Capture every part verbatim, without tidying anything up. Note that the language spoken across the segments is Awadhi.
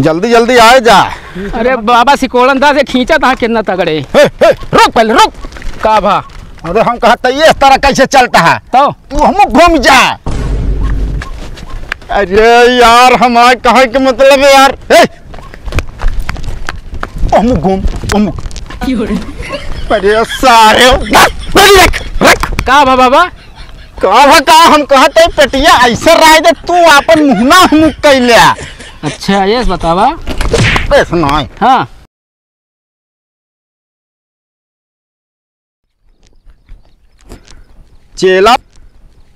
जल्दी जल्दी आए जा। अरे बाबा सिकोड़न दास, ये खींचा था कितना तगड़े। हे, हे, रुक पहले, रुक। का भा? अरे हम कहत ही ये इस तरह कैसे चलता है? तो? तू हम घूम जा। अरे यार, हमारे कहे के मतलब है यार। हे! अमुक घूम, अमुक। अरे सारे, रख, रख, रख। का भा बाबा? का भा का, हम कहत ही पेटिया ऐसे राय दे, तू आपन मुहना हमुक कैले। अच्छा, ये बतावा। ऐसे नहीं। हाँ। चेला,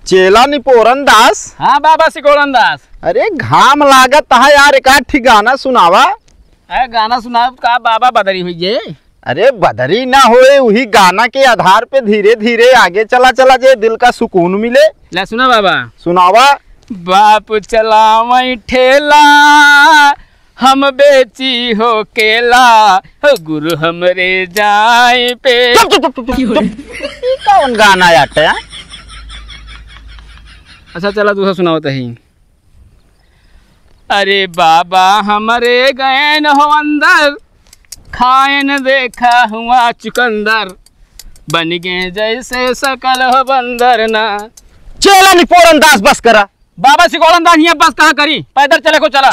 चेला निपोरन दास। हाँ बाबा सिकोड़न दास। अरे घाम लागत है यार, एक आध ठी गाना सुनावा। अरे गाना सुनावा का बाबा, बदरी हुई जे। अरे बदरी ना होए, वही गाना के आधार पे धीरे धीरे आगे चला चला जे, दिल का सुकून मिले। ला सुना बाबा। सुनावा। बाप चलावई ठेला, हम बेची हो केला, हो गुरु हमरे जाए पे। चुप, चुप, चुप, चुप, चुप। ई कौन गाना आटे, हाँ? अच्छा, चला, दूसरा सुनावत ही। अरे बाबा हमरे गएन हो अंदर, खाएन देखा हुआ चुकंदर, बन गए जैसे सकल हो बंदर ना। चेला निपोरन दास, बस करा। बाबा सिकोड़न दास, हियाँ बस कहाँ करी, पैदल चले को चला।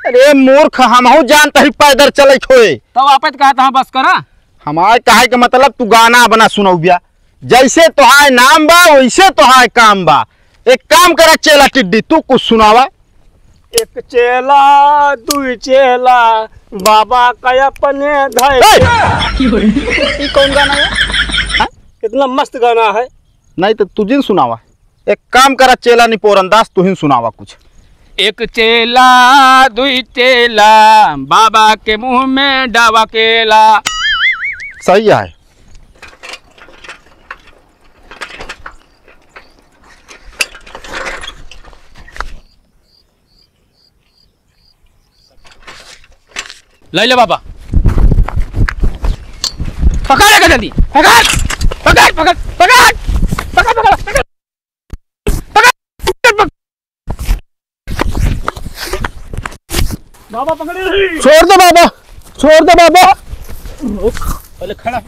अरे मूर्ख, हमहू जानत ही पैदल चले खोए। तब आपत कहा था बस करा। हमारे कहे के मतलब तू गाना बना सुनौबिया, जैसे तोहार नाम बा वैसे तोहार काम बा। एक काम करा चेला टिड्डी, तू कुछ सुनावा। एक चेला, दुई चेला, बाबा का अपने धैले। ए! ई कौन गाना है? हाँ? इतना मस्त गाना है। नहीं तो तू जिन सुनावा। एक काम करा चेला निपोरन दास, तुहिन सुनावा कुछ। एक चेला दुई चेला, बाबा के मुँह में डावा केला। सही है। ले ले बाबा। पकड़ लेके जल्दी। पकड़। पकड़, पकड़, पकड़। पकड़, पकड़, पकड़। पकड़, पकड़। बाबा पकड़े नहीं। छोड़ दे बाबा। छोड़ दे बाबा। पहले खड़ा।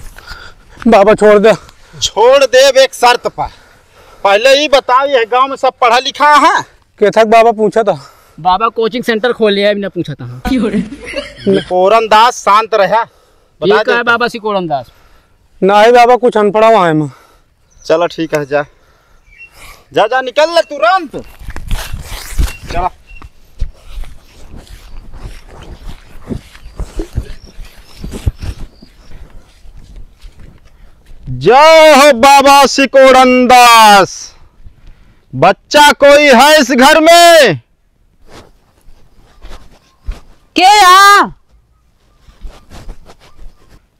बाबा छोड़ दे। छोड़ देब एक शर्त पर। पहले ई बताओ, ये गांव में सब पढ़ा लिखा है? केथक बाबा पूछा था। बाबा coaching center खोल लिया है, बिना पूछा था। निपोरन दास शांत रहा। बता ठीक है देते। बाबा सिकोड़न दास। नाही बाबा, कुछ अनपढ़ा वहाँ है मैं। चला ठीक है, जा। जा, जा, निकल ले तुरंत। चला। जय हो बाबा सिकोड़न दास। बच्चा कोई है इस घर में? के या?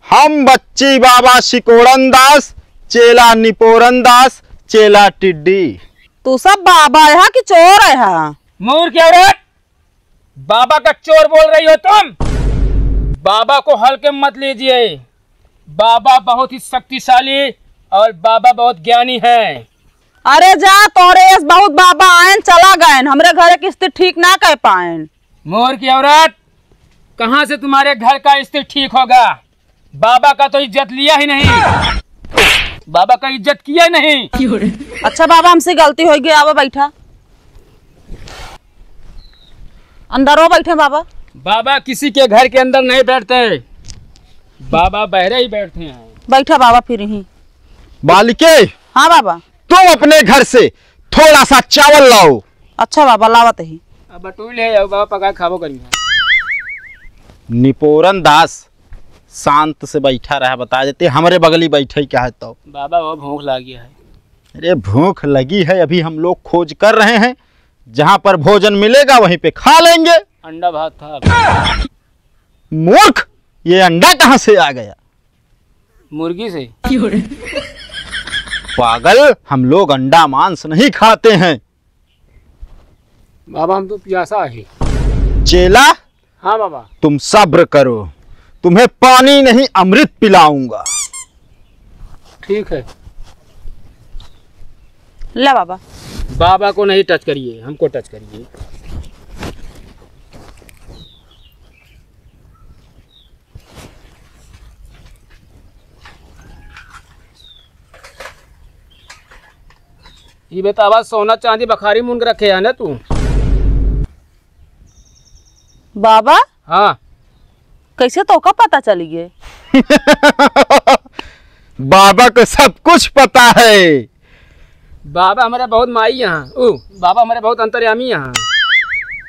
हम बच्ची बाबा सिकोड़न दास, चेला निपोरन दास, चेला टिड्डी। तू सब बाबा है कि चोर है? मूर्ख औरत, बाबा का चोर बोल रही हो तुम। बाबा को हल्के में मत लीजिए। बाबा बहुत ही शक्तिशाली और बाबा बहुत ज्ञानी है। अरे जा, तोरे एस बहुत बाबा आयन, चला गयन, हमरे घरे की स्थिति ठीक ना कर पायन। मूर्ख औरत, कहाँ से तुम्हारे घर का स्थिति ठीक होगा? बाबा का तो इज्जत लिया ही नहीं, बाबा का इज्जत किया ही नहीं। अच्छा बाबा, हमसे गलती हो गई, आवा बैठा। अंदरो बैठे बाबा। बाबा किसी के घर के अंदर नहीं बैठते, बाबा बहरे ही बैठते हैं। बैठा बाबा फिर ही। बालिके, हाँ बाबा। तुम अपने घर से थोड़ा सा चावल लाओ। अच्छा बाबा, लावत ही। अब बटुई ले आओ बाबा, पका खाबो करी। निपोरन दास, शांत से बैठा रहा, बता देते, हमरे बगली बैठे क्या है तो। बाबा, वो भूख लागी है। अरे भूख लगी है, अभी हम लोग खोज कर रहे हैं, जहाँ पर भोजन मिलेगा वहीं पे खा लेंगे। अंडा भात था। मूर्ख, ये अंडा कहाँ से आ गया? मुर्गी से। पागल, हम लोग अंडा मांस नहीं खाते हैं। बाबा, हम तो प्यासा है। चेला, हाँ बाबा। तुम सब्र करो, तुम्हें पानी नहीं अमृत पिलाऊंगा। ठीक है। ला बाबा। बाबा को नहीं टच करिए, हमको टच करिए। ई बतावा, सोना चांदी बखारी मून के रखे है ना तू? बाबा, हाँ। कैसे तोका पता चली है? बाबा को सब कुछ पता है। बाबा हमरे बहुत माई यहाँ, उ, बाबा हमरे बहुत अंतर्यामी यहाँ।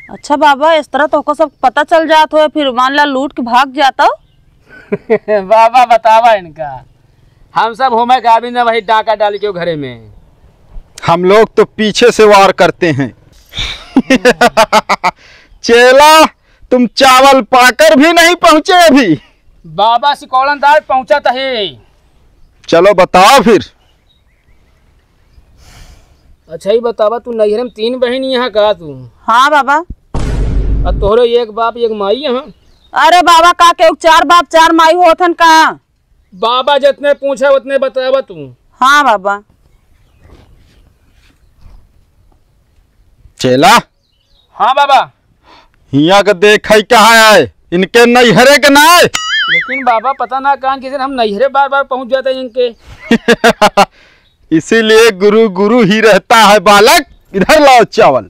अच्छा बाबा, इस तरह तोको सब पता चल जात हो, फिर मान ला लूट के भाग जाता हो? बाबा बतावा इनका, हम सब होमे के आदमी न वही डाका डाल के घरे में। हम लोग तो पीछे से वार करते हैं। चेला, तुम चावल पाकर भी नहीं पहुंचे अभी। बाबा सिकौलन दार पहुंचा तही। चलो बताओ फिर। अच्छा, ई बतावा, तू नैहरे में तीन बहिन यहाँ का तू? हाँ बाबा। और तोहरे एक बाप एक माई यहाँ? अरे बाबा, का केहू चार बाप चार माई होत हन का? बाबा जितने पूछे उतने बतावा तू। हाँ बाबा। चेला, हाँ बाबा। हियाँ के देखई कहाँ है, इनके नैहरे के ना है। लेकिन बाबा पता ना कहाँ किसे हम नैहरे बार बार पहुँच जाते हैं इनके। इसीलिए गुरु गुरु ही रहता है बालक। इधर लाओ चावल।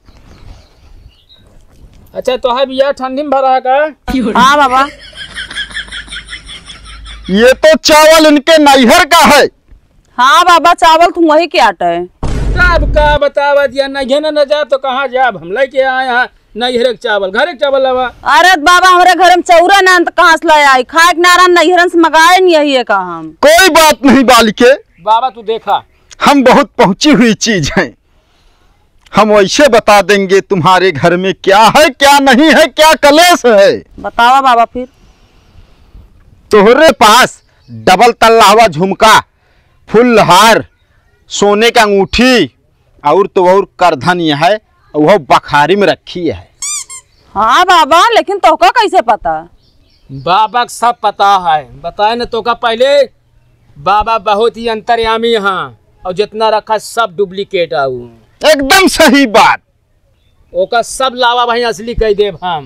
अच्छा, तो है भैया, ठंडी में भरा है का? हाँ बाबा। ये तो चावल इनके नैहर का है। हाँ बाबा, चावल तुम वही के आटा है। तब का बतावा दिया, नैहर न जाब तो कहाँ जाब? हम लेके आए हैं नैहर के चावल, घर के चावल लावा। अरे बाबा, हमरे घर में चौरा ना, तो कहाँ से ले आई? खाए के नारा नैहरन से मंगाए नहीं है का हम? कोई बात नहीं बालिके। बाबा तू देखा, हम बहुत पहुँची हुई चीज हैं। हम वैसे बता देंगे तुम्हारे घर में क्या है, क्या नहीं है, क्या कलेश है। बतावा बाबा फिर। तोहरे पास डबल तल्लावा झुमका, फुलहार, सोने का अंगूठी और तो और करधन यह है, वह बखारी में रखी है। हाँ बाबा, लेकिन तोका कैसे पता? बाबा के सब पता है, बताए न तोका पहले। बाबा बहुत ही अंतर्यामी हाँ, और जितना रखा सब डुप्लीकेट आऊ। एकदम सही बात। ओका सब लावा भाई असली कह देब हम।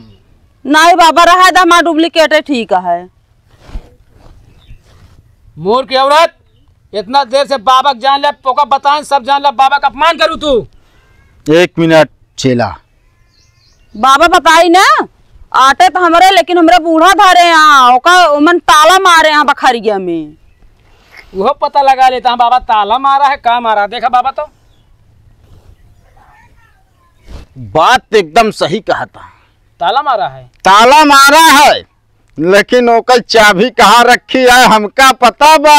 नहीं बाबा, रहा दा हमार डुप्लीकेट है, ठीक है। मूर्ख औरत, इतना देर से बाबा के जान ले, तोका बताएं सब जान ले, बाबा का अपमान करू तू। एक मिनट चेला। बाबा बताई ना, आटे तो हमरे, लेकिन हमरे बूढ़ा धरे हैं, ओका ओमन ताला मारे हैं बखरिया में। वो पता लगा लेता हूँ बाबा, ताला मारा है, का मारा, देखा बाबा तो। बात एकदम सही कहा था। ताला मारा है? ताला मारा है, लेकिन ओकर चाबी कहाँ रखी है, हमका पता बा।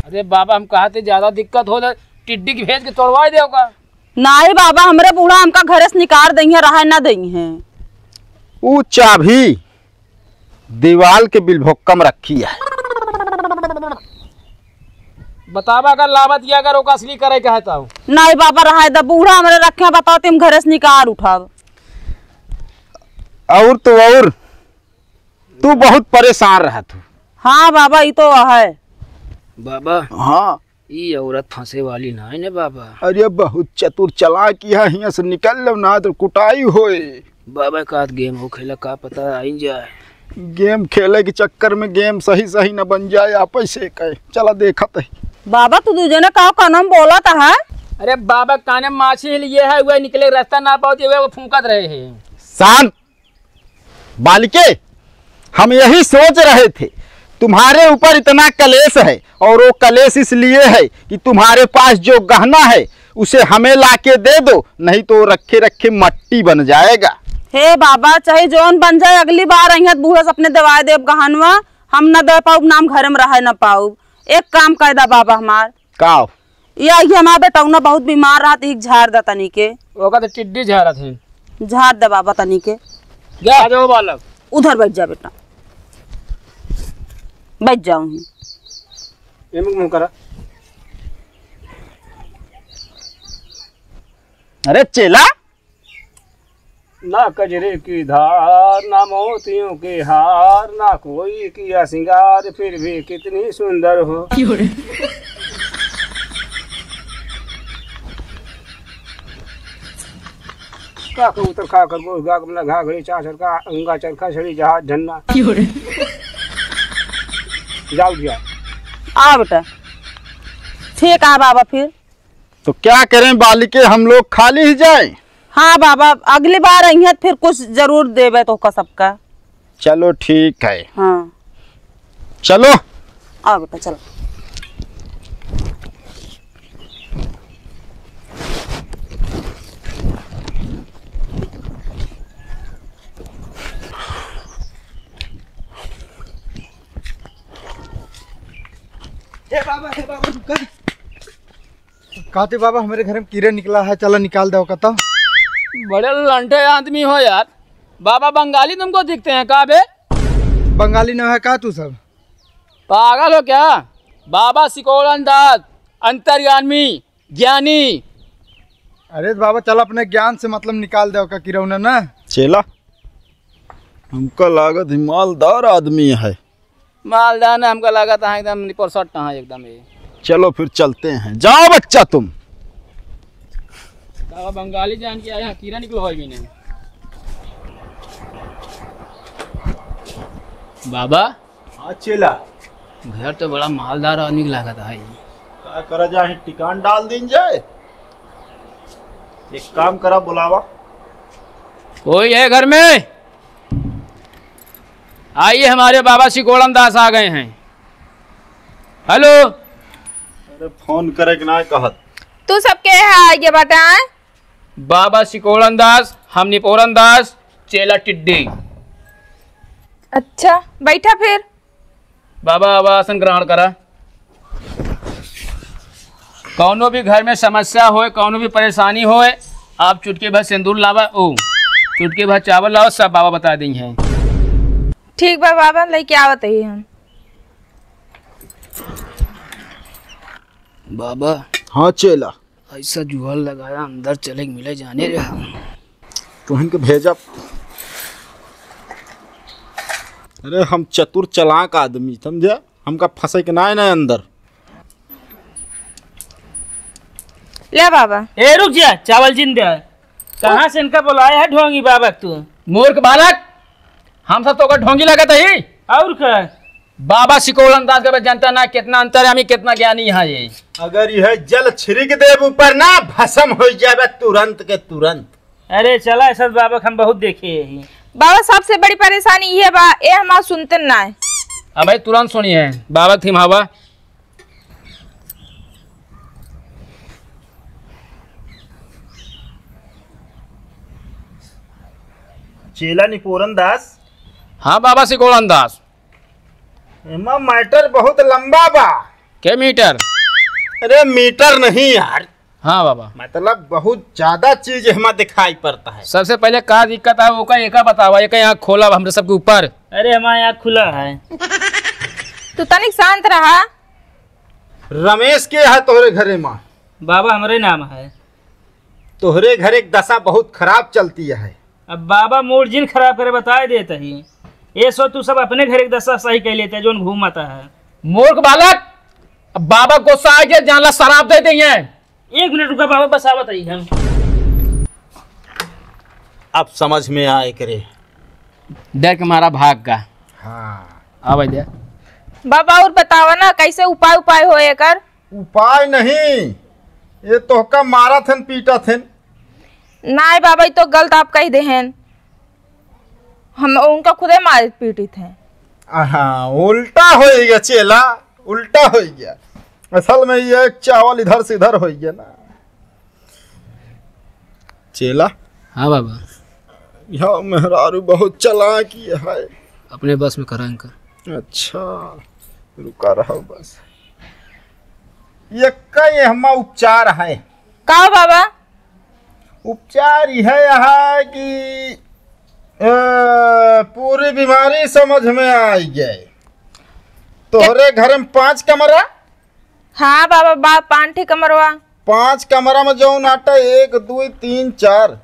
अरे बाबा, हम कहा थे ज्यादा दिक्कत हो, टिड्डी के भेज के तोड़वा दे ओका। नाही बाबा, हमरे बूढ़ा हमका घरे से निकार दइहें, रहे ना दइहें। ऊ चाबी दीवाल के बिलभोक्कम रखी है। बतावा, अगर लावत या अगर ओका असली करे के है तो। नाही बाबा, रहे द, बूढ़ा हमरे रखे, बताओ, तुम घरे से निकार उठाव। और तो और, तू बहुत परेशान रहत हो। हाँ बाबा, ई तो है। बाबा। हाँ। ई औरत फंसे वाली ना है ने बाबा। अरे बहुत चतुर चालाक, यहाँ हियाँ से निकल लो ना तो कुटाई होए। बाबा का गेम हो खेला, का पता आई जाए। गेम खेले के चक्कर में गेम सही सही न बन जाए, आपस से कहे। चला देखत है। बाबा तू दू जने का कानम बोलत है? अरे बाबा काने माछी लिए है, वह निकले रास्ता ना पावत, वह फूंकत रहे है। शांत। बालिके, हम यही सोच रहे थे, तुम्हारे ऊपर इतना कलेश है, और वो कलेश इसलिए है कि तुम्हारे पास जो गहना है, उसे हमें लाके दे दो, नहीं तो रखे रखे मट्टी बन जाएगा। हे बाबा, चाहे जौन बन जाए, अगली बार अइहत बूढ़ा से अपने देवाए देब गहनवा, हम न दे पाउब, नाम घर में रहे न पाउब। एक काम कर दा बाबा हमार। का? या, ये हमार बेटौना बहुत बीमार रहत, एक झाड़ द तनी के। ओका तो टिड्डी झाड़त है। झाड़ द बाबा तनी के। जा। आ जाओ बालक। उधर बैठ जा बेटा, बैठ जाओ ही। एमे मुंह करा। अरे चेला, ना कजरे की धार, ना मोतियों के हार, ना कोई किया श्रृंगार, फिर भी कितनी सुंदर हो। क्यों रे? का कबूतर खा कर गोह गा, गमला घा घड़ी, चार चरखा, अंगा चरखा, छड़ी जहाज, झन्ना। क्यों रे? जाओ जिया। आ बेटा, ठीक है बाबा फिर। तो क्या करें बालिके, हम लोग खा ली जाए? हाँ बाबा, अगली बार अइहें त फिर कुछ जरूर देबे तोहका सबका। चलो ठीक है। हाँ। चलो। आओ बेटा, चलो। ए बाबा, ए बाबा, रुका। कहते बाबा, हमरे घर में कीड़ा निकला है, चला निकाल दो का तो। बड़े लंठे आदमी हो यार। बाबा बंगाली तुमको दिखते हैं का बे? बंगाली ना है का तू सब? पागल हो क्या? बाबा सिकोड़न दास, अंतर्यामी, ज्ञानी। अरे बाबा, चल अपने ज्ञान से मतलब निकाल दे ओका किरौना ना। चेला, हमका लागत ही मालदार आदमी है। मालदार ना, हमका लागत है एकदम निपरसट है एकदम ये। चलो फिर चलते हैं, जाओ बच्चा तुम। बाबा बंगाली जान के आया, कीड़ा निकलो है मैंने। बाबा, हाँ चेला। घर तो बड़ा मालदार आदमी के लागत है। का करा जाए, टिकान डाल दीन जाए। एक काम करा, बुलावा। कोई है घर में? आइए, हमारे बाबा सिकोड़न दास आ गए हैं। हेलो। अरे फोन करे के ना कहत। तू सब के है आगे बताए? बाबा सिकोड़न दास, हम निपोरन दास, चेला टिड्डी। अच्छा, बैठा फिर। बाबा, बाबा आसन ग्रहण करा। कौनो भी घर में समस्या होए, कौनो भी परेशानी होए, आप चुटकी भर सिंदूर लावा, ओ, चुटकी भर चावल लावा, सब बाबा बता देइहैं। ठीक बा बाबा, लेके आवत ही हम। बाबा। हाँ चेला। ऐसा जुहर लगाया, अंदर चले के मिले जाने रे हम। तुहन के भेजब। अरे हम चतुर चालाक आदमी, समझे? हमका फंसे के ना है ना अंदर। ले बाबा। ए रुक जा, चावल जिन दे। कहाँ से इनका बुलाया है ढोंगी बाबा तू? मूर्ख बालक, हम सब तो ओकर ढोंगी लगत ही। और का? बाबा सिकोड़न दास के बस जनता ना कितना अंतर्यामी, कितना ज्ञानी है ये। अगर यह जल छिड़क देब ऊपर ना, भस्म हो जाबे तुरंत के तुरंत। अरे चला, ऐसा बाबा के हम बहुत देखे यही। बाबा सबसे बड़ी परेशानी ये बा, ए हमार सुनते ना है। अबे तुरंत सुनी है, बाबा के थिमहावा। चेला निपोरन दास। हाँ बाबा सिकोड़न दास। एमा मैटर बहुत लंबा बा। के मीटर? अरे मीटर नहीं यार। हाँ बाबा। मतलब बहुत ज्यादा चीज एमा दिखाई पड़ता है। सबसे पहले का दिक्कत है ओका एका बतावा, एका आँख खोला हमरे सबके ऊपर। अरे हमारा आँख खुला है। तू तनिक शांत रहा। रमेश के है तोहरे घरे मा? बाबा हमरे नाम है। तोहरे घर एक दशा बहुत खराब चलती है। अब बाबा मूड जिन खराब करे बताए देत ही। ये सो तू सब अपने घर एक दशा सही कर लेते जोन घूमता है। मूर्ख बालक, अब बाबा गुस्सा आ गया, जानला शराब दे देंगे। एक मिनट रुका बाबा, बस आवत ही हम। अब समझ में आए करे। डर के मारा भाग का। हाँ। आवे दे। बाबा और बतावा ना कैसे उपाय, उपाय हो एकर? उपाय नहीं, ये तोहका मारत हन, पीटत हन। नाय बाबा, ई तो गलत आप कह दे हैं, हम उनका खुदे मारित पीटित हैं। हाँ, उल्टा हो गया चेला, उल्टा हो गया। असल में ये चावल इधर से इधर हो गया ना। चेला। हाँ बाबा। यह मेहरारू बहुत चालाक है। अपने बस में करा इनका। अच्छा, रुका रहो बस। ये कई हमा उपचार है। का बाबा? उपचार यह है कि, ए, पूरी बीमारी समझ में आई गई। तोहरे घर में पांच कमरा? हाँ बाबा, बा पांच ठे कमरवा। पांच कमरा में जौन आटा, एक, दुई, तीन, चार।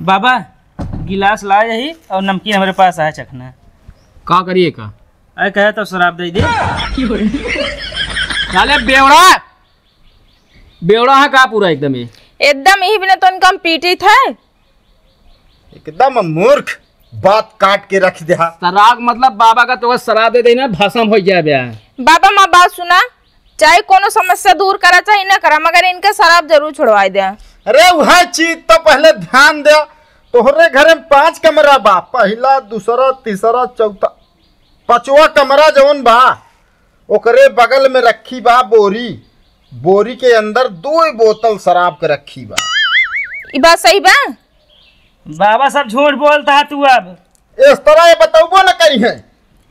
बाबा, गिलास ला यही और नमकीन हमरे पास है चखना। का करिए का? अरे कहे तो शराब दे दे। साले बेवड़ा, बेवड़ा है का पूरा एकदम ही? एकदम यही बिना तो इनका हम पीटित है। एकदम मूर्ख, बात काट के रख दे। शराब मतलब बाबा का तो शराब दे देना, भसम हो गया बे। बाबा, माँ बात सुना। चाहे कोनो समस्या दूर करा, चाहे ना करा, मगर इनके शराब जरूर छुड़वाए दे। अरे, वह चीज तो पहले ध्यान दे। तोहरे घर में पांच कमरा बा, पहला, दूसरा, तीसरा, चौथा, पांचवा कमरा जौन बा, ओकरे बगल में रखी बा बोरी। बोरी के अंदर दो बोतल शराब के रखी बा। ई बात सही बा? बाबा, सब झूठ बोलता है तू। अब इस तरह ये बतौबो न करी है,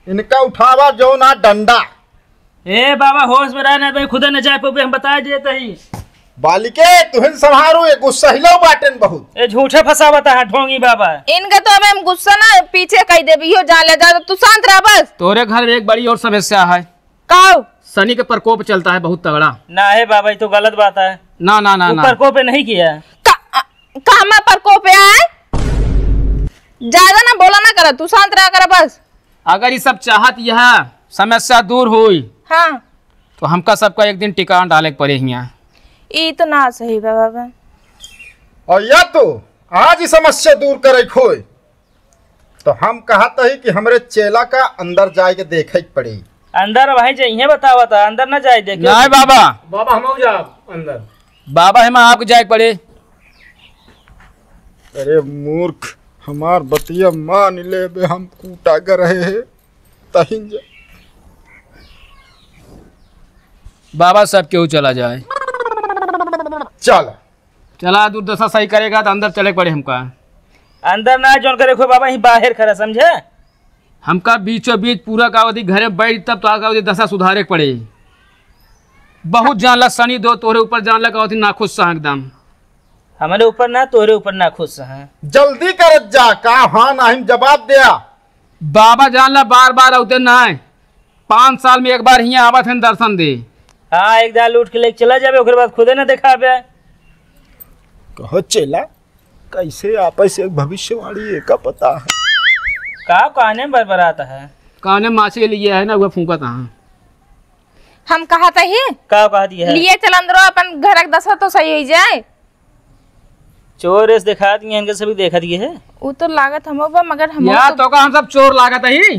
इनका उठावा जौन आ डंडा। ए बाबा, होश में रह ना भाई, खुदे न जाए पबे, हम बता देते ही। बालिके, तुहिन संभारो, ये गुस्सहिलो बाटेन बहुत। ए, झूठे फंसावता है ढोंगी बाबा। इनका तो अब हम गुस्सा ना पीछे कह देबी, यो जान ले जा, तू शांत रह बस। तोरे घर में एक बड़ी और समस्या है। काओ? शनि के प्रकोप चलता है बहुत तगड़ा। ना है बाबा, ये तो गलत बात है। ना, ना, ना, वो ना। प्रकोप नहीं किया। का, का मैं प्रकोप है? ज्यादा ना बोला ना करा, तू शांत रहा करा बस। अगर ये सब चाहत यह समस्या दूर हुई, हाँ। तो हमका सबका एक दिन टिकान डाले के पड़े हियाँ। ई तो ना सही बा बाबा। और या तो आज ही समस्या दूर करे खोए, तो हम कहत ही कि हमरे चेला का अंदर जाए के देखे के पड़ी। अंदर भाई जइहे बतावत है, अंदर ना जाए देखे। नहीं बाबा। बाबा हम जाब अंदर। बाबा हम आपके जाए के पड़े। अरे मूर्ख, हमार बतिया मान ले बे, हम कूटा कर रहे हैं, तहिन जा। बाबा सब केहू चला जाए। चल। चला, दुर्दशा सही करेगा तो अंदर चले के पड़े हमका। अंदर ना जौन करे खो बाबा, ही बाहर खड़ा समझे। हमका बीचों बीच पूरा का अवधि घरे बैठ तब तो का अवधि दशा सुधारे के पड़े। बहुत जान ला शनि दो तोरे ऊपर जान ला का अवधि नाखुश सा एकदम। हमारे ऊपर ना तोरे ऊपर नाखुश हैं। जल्दी करत जा, का हाँ ना हम जवाब दिया। बाबा जान ला बार बार आउते ना है। पाँच साल में एक बार हियाँ आवत हैं दर्शन दे। हाँ, एक दाल उठ के लेके चला जाबे, ओकरे बाद खुदे ना देखाबे। कहो चेला, कैसे आपस एक भविष्यवाणी एका पता है? का काने में बरबरात है? काने माछी के लिए है ना, वह फूंकत है। हम कहा था ही? का कहा दिया है? लिए चल अंदरो, अपन घर के दशा तो सही हो जाए। चोर ऐसे देखा दिए, इनके सभी देखा दिए है। वो तो लागत हमो बा, मगर हमो यार, तो तो का हम सब चोर लागत ही?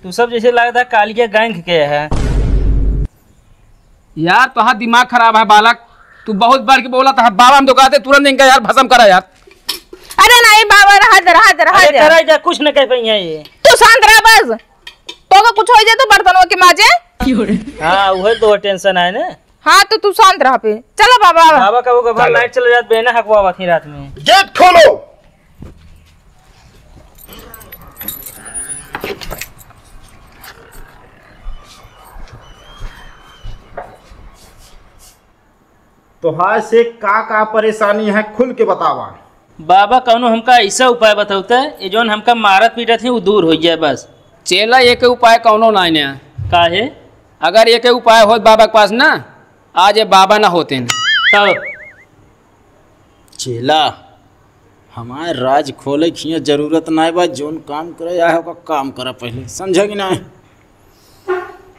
तू सब जैसे लागत है कालिया गैंग के है। यार, तोहार दिमाग खराब है बालक, तू बहुत बढ़ के बोला था। बाबा हम तो कहते तुरंत इनका यार भस्म करा यार। अरे नहीं बाबा, रहा दे, रहा दे, रहा अरे दे। करा जा, कुछ न कह पाई है ये। तू शांत रह बस। तो का कुछ हो जाए तो बर्तनों के माजे। हाँ, वही तो टेंशन है ना। हाँ, तो तू शांत रह पे। चलो बाबा। बाबा का वो कभार चलो। लाइट चला जात बे ना, हकवा बात ही रात में। गेट खोलो। तोहार से का का परेशानी है, खुल के बतावा। बाबा, कौनो हमका ऐसा उपाय बतौता, ये जौन हमका मारत पीटत है, वो दूर हो जाए बस। चेला, एक उपाय कौनो नाई ने। काहे? अगर एक उपाय होत बाबा के पास ना, आज ये बाबा ना होते न। तब? चेला, हमार राज खोले की जरूरत नाई बा, जौन काम करे आए हो, काम करा पहले, समझा कि नाई?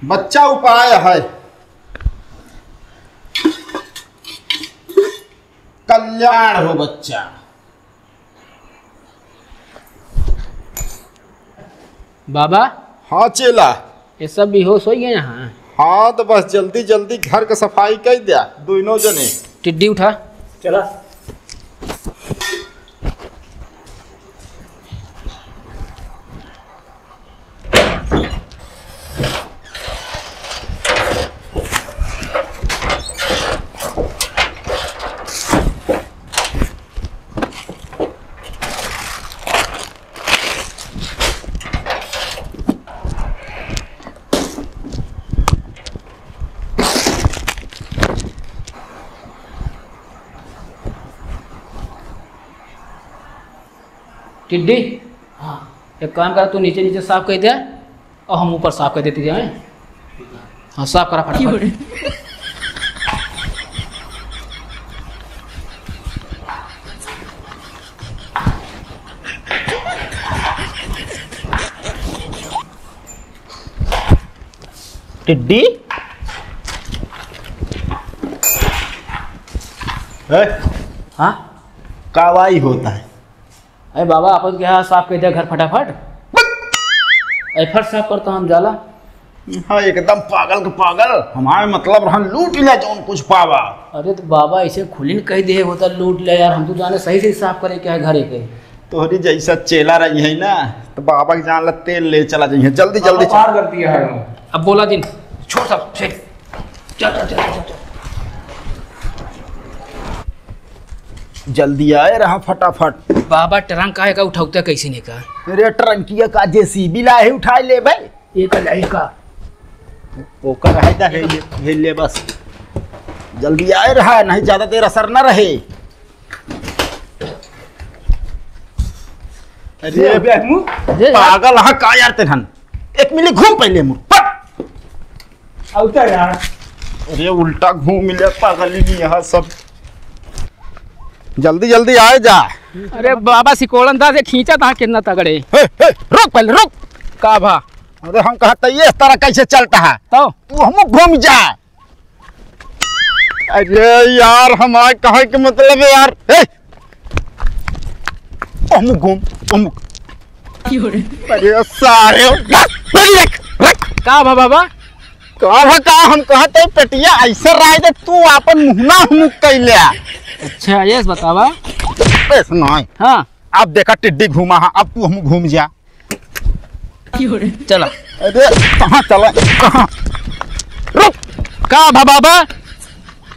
बच्चा उपाय है, कल्याण हो बच्चा। बाबा। हाँ चेला। ये सब बेहोश हो गए यहाँ। हाँ, तो बस जल्दी जल्दी घर का सफाई कर दिया, दोनों जने। टिड्डी उठा। चला। टिड्डी, हाँ। एक काम कर, तू नीचे नीचे साफ कर दे और हम ऊपर साफ कर देते जाए। हाँ, साफ करा फटाफट। टिड्डी? ए? हाँ? कावाई होता है। अरे बाबा, अपन के यहाँ साफ कर दिया घर फटाफट। अरे फट साफ करता हम जाला। हाँ, एकदम पागल के पागल। हमार मतलब रहन लूट ले जौन कुछ पावा। अरे तो बाबा ऐसे खुलिन कहि दिहे होता लूट ले यार, हम तो जाने सही से हिसाब करे क्या है घरे के। तोहरी जैसा चेला रही है ना, तो बाबा के जान ला तेल ले चला जाइए। जल्दी, जल्दी बाबा चल। पार कर दिया है। अब बोला जिन, छोड़ सब, चल। चल, चल, चल, चल, चल। जल्दी आए रहा फटाफट। बाबा, ट्रंक आए का उठौते कैसे नहीं का? अरे, ट्रंकिया का जेसीबी लाए उठाए ले भाई। ये का लाए का? ओकर है दा, है ले, है ले बस। जल्दी आए रहा, नहीं ज्यादा देर असर ना रहे। अरे, अरे, पागल हा का यार तेहन? एक मिनट घूम पहले मुड़, पट। अउता यार। अरे, उल्टा घूम ले पागल ही यहाँ सब। जल्दी, जल्दी आए जा। अरे बाबा, सिकोड़न दा से खींचा था कितना तगड़े। हे, हे, रुक पहले, रुक। का भा? अरे हम कहत है, ये तरह कैसे चलता है? तो? तू हम घूम जा। अरे यार, हमारे कहे के मतलब है यार। ए! हम घूम, हम। अरे सारे, रख, रख, रख। का भा बाबा? का भा का, हम कहत है पेटिया ऐसे रह दे, तू अपन मुँह ना हम कैले। अच्छा, ये बतावा। ऐसे नहीं। हाँ। अब देखा टिड्डी घूमा है, अब तू हम घूम जा। चला। अरे, कहाँ चला? कहाँ? रुक। का भा बाबा?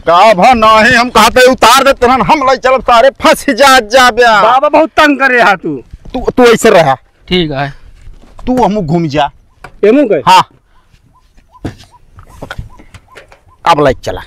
का भा नहीं, हम कहत है उतार दे, तुरंत हम लई चलब, सारे फंस जा, जा बे। बाबा बहुत तंग करे हा तू। तू, तू ऐसे रहा। ठीक है। तू हमू घूम जा। एमू के? हाँ। अब लई चला।